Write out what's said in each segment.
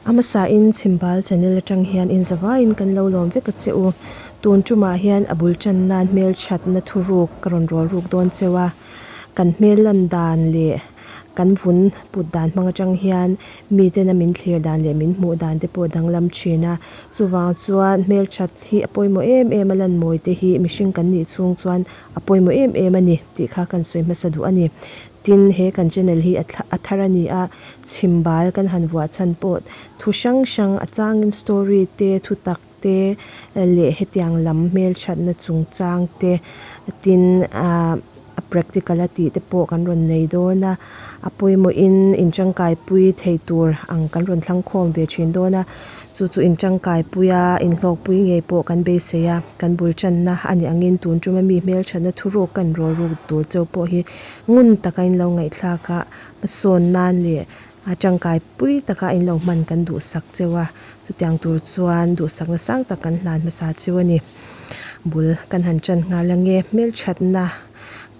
A hmasain Chhimbal channel atang hian inzavaiin kan lo lawm vek a che u. Tun tumah hian a bul tan nan hmelthatna thuruk ka rawn rawl ruk dawn cheu a. Kan hmel lan dan leh kan vun put dan hmang atang hian mitena min thlir dan leh min hmuh dan te pawh a danglam thin a. Chuvang chuan hmelthat hi a pawimawh em em a lan mawi te hi mihring kan nih chhung chuan a pawimawh em em a ni tih kha kan sawi hmasa duh a ni. Tin, he kan channel hi a a thar a ni a, chhimbal kan han vuah chhan pawh thu hrang hrang a changin story te, thutak te leh hetiang lam hmelthatna chungchang te tin ah a practical a tih te pawh kan rawn nei dawn a, a pawimawhin intangkaipui thei tur ang kan rawn thlang khawm ve thin dawn a, chu chu intangkaipui a inhlawkpui ngei pawh kan beisei a, kan bul tanna a nih angin tun tuma mi hmelthatna thuruk kan rawl ruk tur cheu pawh hi Ngun taka in lo ngaihthlak a, hmasawn nan leh a tangkai pui taka in lo hman kan duhsak cheu a, chutiang tur chuan duhsakna sang tak kan hlan hmasa cheu a ni. Bul kan han tan nghal ange, hmelthatna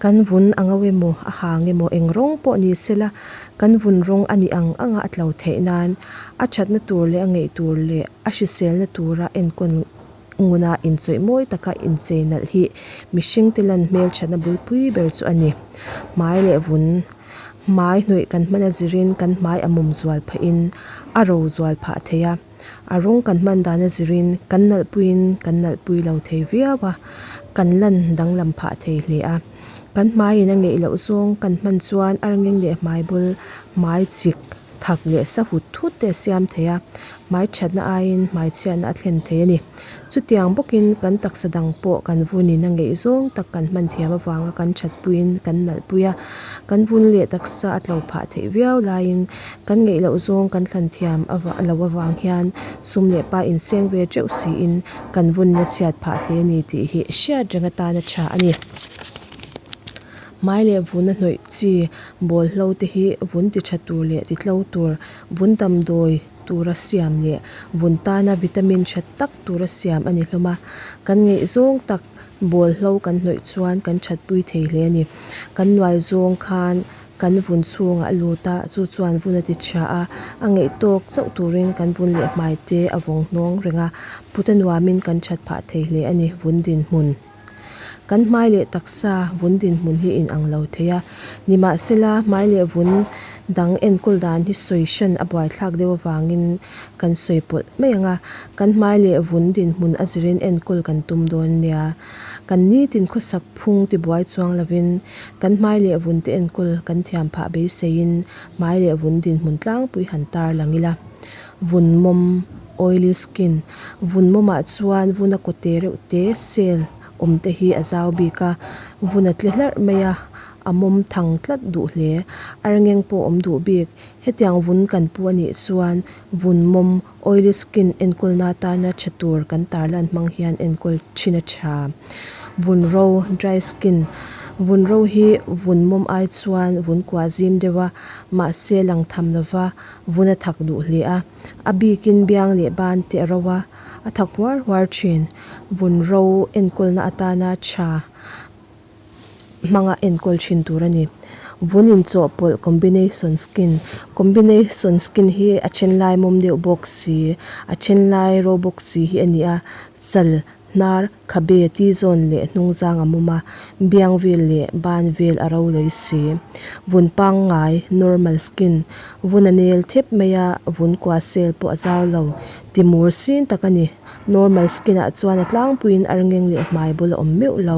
kan vun a ngo emaw a hang emaw eng rawng pawh ni sela kan vun rawng a nih ang anga a tlo theih nan a thatna tur leh a ngeih tur leh a hriselna tura enkawl Nguna inchawih mawi taka inchei nalh hi mihringte lan hmelthatna bulpui ber chu a ni. Hmai leh vun, hmai hnawih kan hman a zirin kan hmai a mum zual phahin a ro zual phah thei a, a rawng kan hman dan a zirin kan nalhpuiin kan nalhpui lo thei viau a, kan lan danglam phah thei hle a. Kan hmaiin a ngeih loh zawng kan hman chuan arngeng leh hmai bul, hmai chik, Thak leh sa hut thut te a siam thei a, hmai thatna aiin hmai chhiatna a thlen thei a ni. Chutiang bawkin kan taksa dang pawh kan vunin a ngeih zawng tak kan hman thiam avanga kan thatpuiin kan nalhpui a, kan vun leh taksa a tlo phah theih viau laiin kan ngeih loh zawng kan thlan thiam lo avang hian sum leh pa inseng ve teuh siin kan vunna chhiat phah thei a ni tih hi hriat reng atana tha a ni. Hmai leh vun a hnawih chi bawlhlo te hi vun ti tha tur leh ti tlo tur, vun damdawi tura siam leh vun tana vitamin tha tak tura siam a ni hlawm a. Kan ngeih zawng tak bawlhlo kan hnawih chuan kan thatpui thei hle a ni. Kan nuai zawng khan kan vun chhungah a lut a, chu chuan vun a ti tha a, a ngeih tawk chauh turin kan vun leh hmai te a vawng hnawng reng a, put a nuamin kan that phah thei hle a ni vun dinhmun. Kan hmai leh taksa vun dinhmun hi inang lo thei a, nimahsela hmai leh vun dang enkawl dan hi sawi hran a buaithlak deuh avangin kan sawi pawlh mai ang a, kan hmai leh vun dinhmun a zirin enkawl kan tum dawn nia. Kan nitin khawsak phung tibuai chuang lovin kan hmai leh vun te enkawl kan thiam phah beiseiin hmai leh vun dinhmun tlangpui han tar lang ila. Vun mawm, oily skin, Vun mawmah chuan vun a kawte reuh te cell awm te hi a zau bik a, vun a tle hlarh mai a, a mawm thang tlat duh hle. Arngeng pawh awm duh bik. Hetiang vun kan pu a nih chuan vun mawm, oily skin, enkawlna atana tha tur kan tarlan hmang hian enkawl thin a tha. Vun ro, dry skin, Vun ro hi vun mawm ai chuan vun kua zim deuh a, mahse lang tham lova vun a thak duh hle a. A bikin biang leh ban te a ro a, a thak huar huar thin. Vun ro enkawlna atana tha hmanga enkawl thin tur a ni. Vun inchawhpawlh combination skin, Combination skin hi a then lai mawm deuh bawk si, a then lai ro bawk si hi a ni a, chal Hnar, khabe, ti zawn leh hnung zang a mum a, biang vel leh ban vel a ro lawih si. Vun pangngai, normal skin, vun a nel thep mai a, vun kua sel pawh a zau lo, ti mur sin tak a ni. Normal skin ah chuan a tlangpuiin arngeng leh hmai bul a awm meuh lo.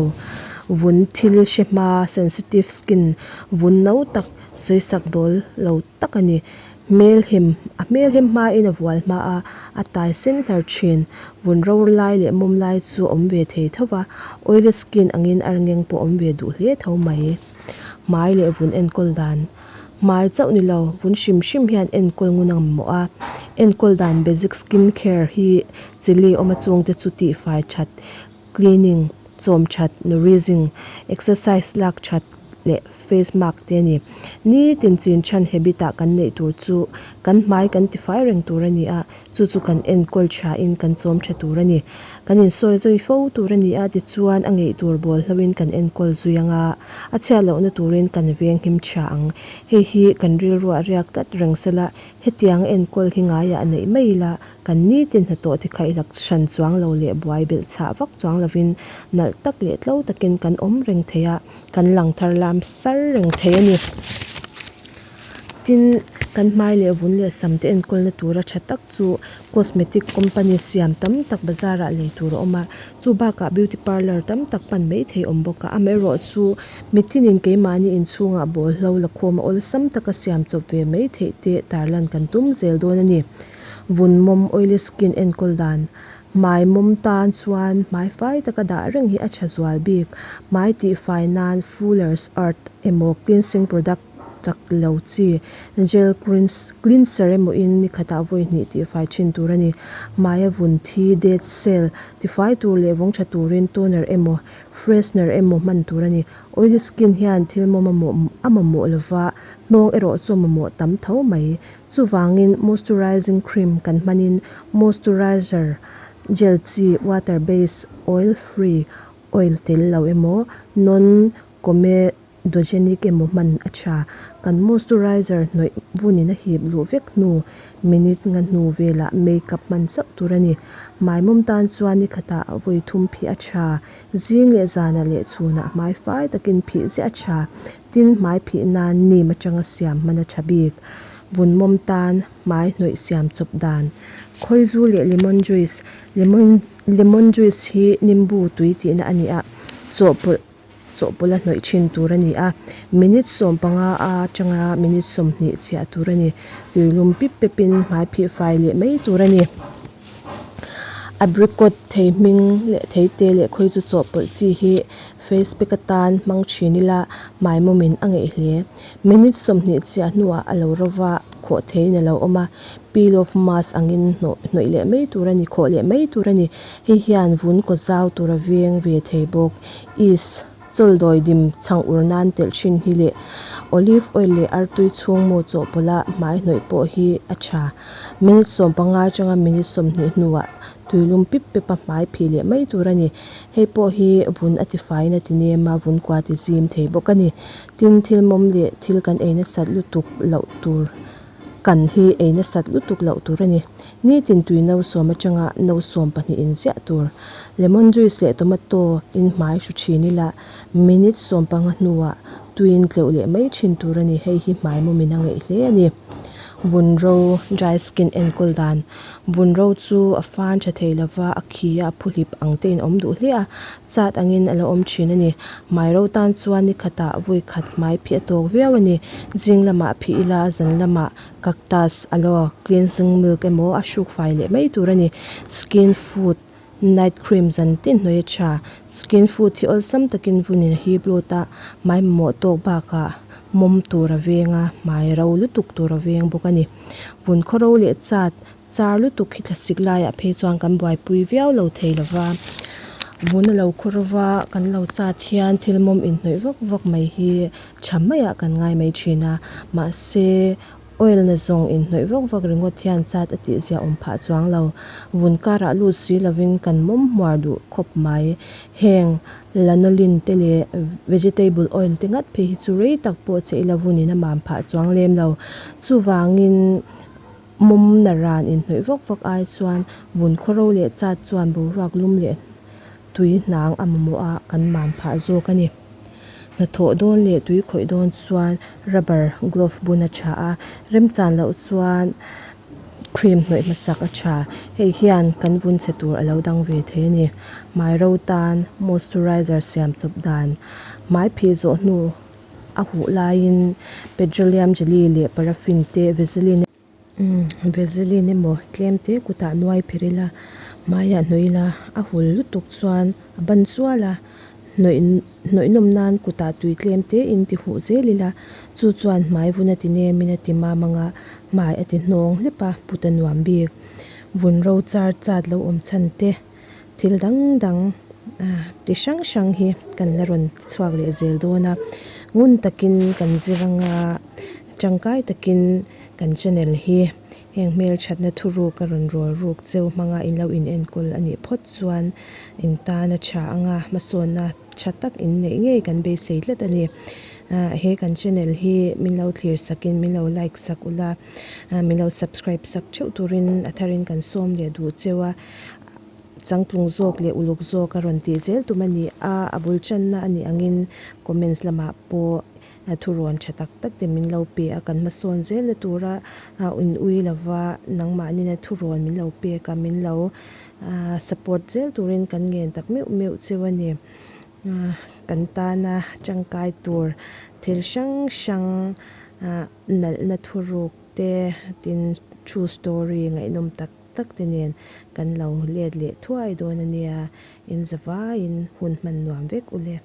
Vun thil hre hma, sensitive skin, vun no tak, sawisak dawl lo tak a ni. Hmelhem, A hmelhem hmain a vual hma a, a tai sen hlar thin. Vun ro lai leh mawm lai chu a awm ve thei tho va, oily skin angin arngeng pawh a awm ve duh hle tho mai. Hmai leh vun enkawl dan, Hmai chauh ni lo, vun hrim hrim hian enkawl ngun a mamawh a. Enkawl dan basic skin care hi chili awm a chungte chu tihfai that, cleaning, chawm that, nourishing, exercise lak that, leh face mask te a ni. Nitin chin chhan habit ah kan neih tur chu kan hmai kan tifai reng tur a ni a, chu chu kan enkawl tha in kan chawm tha tur a ni. Kan insawi zui fo tur a ni a, tichuan a ngeih tur bawl hlo in kan enkawl zui ang a, a chhiat lohna turin kan veng him tha ang. Hei hi kan rilruah riak tlat reng sela. Hetiang a enkawl hi ngaiah neih mai ila kan nitin hnathawh te kha i lak hran chuang lo leh buai belh chhah vak chuang lovin nalh tak leh tlo takin kan awm reng thei a, kan lang thar lam sar reng thei a ni. Tin, kan hmai leh vun leh sam te enkawlna tura tha tak chu cosmetic company siam tam tak bazar ah lei tur a awm a, chu bakah beauty parlour tam tak pan mai thei a awm bawk a, amaherawh chu mitinin keimahni inchhungah bawlhlo la khawm a awlsam taka siam chawp ve mai theih te tarlan kan tum zel dawn a ni. Vun mawm oily skin enkawl dan Hmai mawm tan chuan hmai fai taka dah reng hi a tha zual bik. Hmai tihfai nan Fuller's Earth emaw cleansing product chak lo chi gel cleanser emaw in ni khatah vawi hnih tihfai thin tur a ni. Hmaia vun thi, dead cell, tifai tur leh vawng tha turin toner emaw freshener emaw hman tur a ni. Oily skin hian thil mawm a mamawh lova, hnawng erawh chu a mamawh tam tho mai. Chuvangin moisturizing cream kan hmanin moisturizer gel chi water base oil free oil tel lo emaw non comedogenic emaw hman a tha. Kan moisturizer hnawih vunin a hip luh vek hnu minute nga hnu velah makeup hman chauh tur a ni. Hmaimawm tan chuan ni khatah vawi thum phih a tha. Zing leh zanah leh chhunah hmai fai takin phih ziah a tha. Tin, hmai phih nan neem atanga siam hman a tha bik. Vun mawm tan hmai hnawih siam chawp dan. Khawizu leh lemon juice, Lemon lemon juice hi nimbu tui tihna a ni a, chawhpawlh chawhpawlh a hnawih thin tur a ni a. Minute 15 atanga minute 20 chhiah tur a ni. Tuilum pip pepin hmai phih fai leh mai tur a ni. Apricot thei hming leh thei te leh khawi chu chawhpawlh chi hi face pack atan hmang thin ila hmai mawmin a ngeih hle. Minute 20 chiah hnuah a lo ro va, khawh theiin a lo awm a, peel off mask angin hnawh hnawih leh mai tur a ni, khawh leh mai tur a ni. Hei hian vun kaw zau tur a veng ve thei bawk. Is chawldawi dim chhang ur nan telh thin hi leh olive oil leh artui chhungmu chawhpawlha hmai hnawih pawh hi a tha. Minute 15 atanga minute 20 hnuah tuilum pip pep a hmai phih leh mai tur a ni. Hei pawh hi vun a tifaiin a ti nem a, vun kua ti zim thei bawk a ni. Tin, thil mawm leh thil kan ei nasat lutuk loh tur kan hi ei nasat lutuk loh tur a ni. Nitin tui no sawm atanga no sawm pahnih in ziah tur. Lemon juice leh tomato in hmai hru thin ila minute 15 hnuah tuiin tleuh leh mai thin tur a ni. Hei hi hmai mawmin a ngeih hle a ni. Vun ro, dry skin, enkawl dan. Vun ro chu a fan tha thei lova, a khi a, a phuhlip ang te in awm duh hle a, chat angin a lo awm thin a ni. Hmai ro tan chuan ni khatah vawi khat hmai phih a tawk viau a ni. Zing lamah phih ila, zan lamah cactus, aloe, cleansing milk emaw a hruk fai leh mai tur a ni. Skin food, night cream zan tin hnawih a tha. Skin food hi awlsam takin vunin a hip lut a, hmai mamawh tawk bakah mawm tur a veng a, hmai ro lutuk tur a veng bawk a ni. Vun khaw ro leh chat char lutuk hi thlasik laiah phei chuan kan buaipui viau lo thei lo va, vun a lo khaw ro va kan lo chat hian thil mawm inhnawih vak vak mai hi tha maiah kan ngai mai thin a, mahse oil na zawng inhnawih vak vak ringawt hian chat a tih zia awm phah chuang lo. Vun karah lut si lovin kan mawm hmuar duh khawp mai. Heng lanolin te leh vegetable oil te ngat phei hi chu rei tak pawh che ila vunin a mam phah chuang lem lo. Chuvangin mawm na ran inhnawih vak vak ai chuan vun khawro leh chat chuan boruak lum leh tui hnang a mamawh a kan mam phah zawk a ni. Hnathawh dawn leh tui khawih dawn chuan rubber glove bun a tha a, remchan loh chuan cream hnawih hmasak a tha. Hei hian kan vun chhe tur a lo dang ve thei a ni. Hmai ro tan moisturizer siam chawp dan hmai phih zawh hnu a huh laiin petroleum jelly leh paraffin te vaseline Vaseline emaw tlem te kutah nuai pherh ila hmaiah hnawih ila a hul lutuk chuan a ban chual a hnawih hnawih nawm nan kutah tui tlem te in ti huh zel ila chu chuan hmai vun a ti nem in a ti mam anga hmai a ti hnawng hlep a put a nuam bik vun ro char chat lo awm chhan te thil dang dang ti hrang hrang hi kan la rawn ti chhuak leh zel dawn a ngun takin kan zir anga tangkai takin kan channel hi heng hmelthatna thuruk a rawn rawl ruk cheu hmanga in lo in enkawl a nih phawt chuan in tan a tha anga hmasawnna tha tak in neih ngei kan beisei tlat a ni. Ah he kan channel hi min lo thlir sakin min lo like sak ula ah min lo subscribe sak theuh turin a tharin kan sawm leh duh cheu a changtlung zawk leh uluk zawk a rawn tih zel tum a ni a a bul channa a nih angin comments lamah pawh thurawn tha tak tak te min lo pe a kan hmasawn zel na tura a in ui lova nangmahnina thurawn min lo pek a min lo ah support zel turin kan ngen tak meuh meuh cheu a ni. Kan tana tangkai tur thil hrang hrang ah nalhna thuruk te tin true story ngaihnawm tak tak te nen kan lo let leh thuai dawn a nia in zavaiin hun hman nuam vek ule.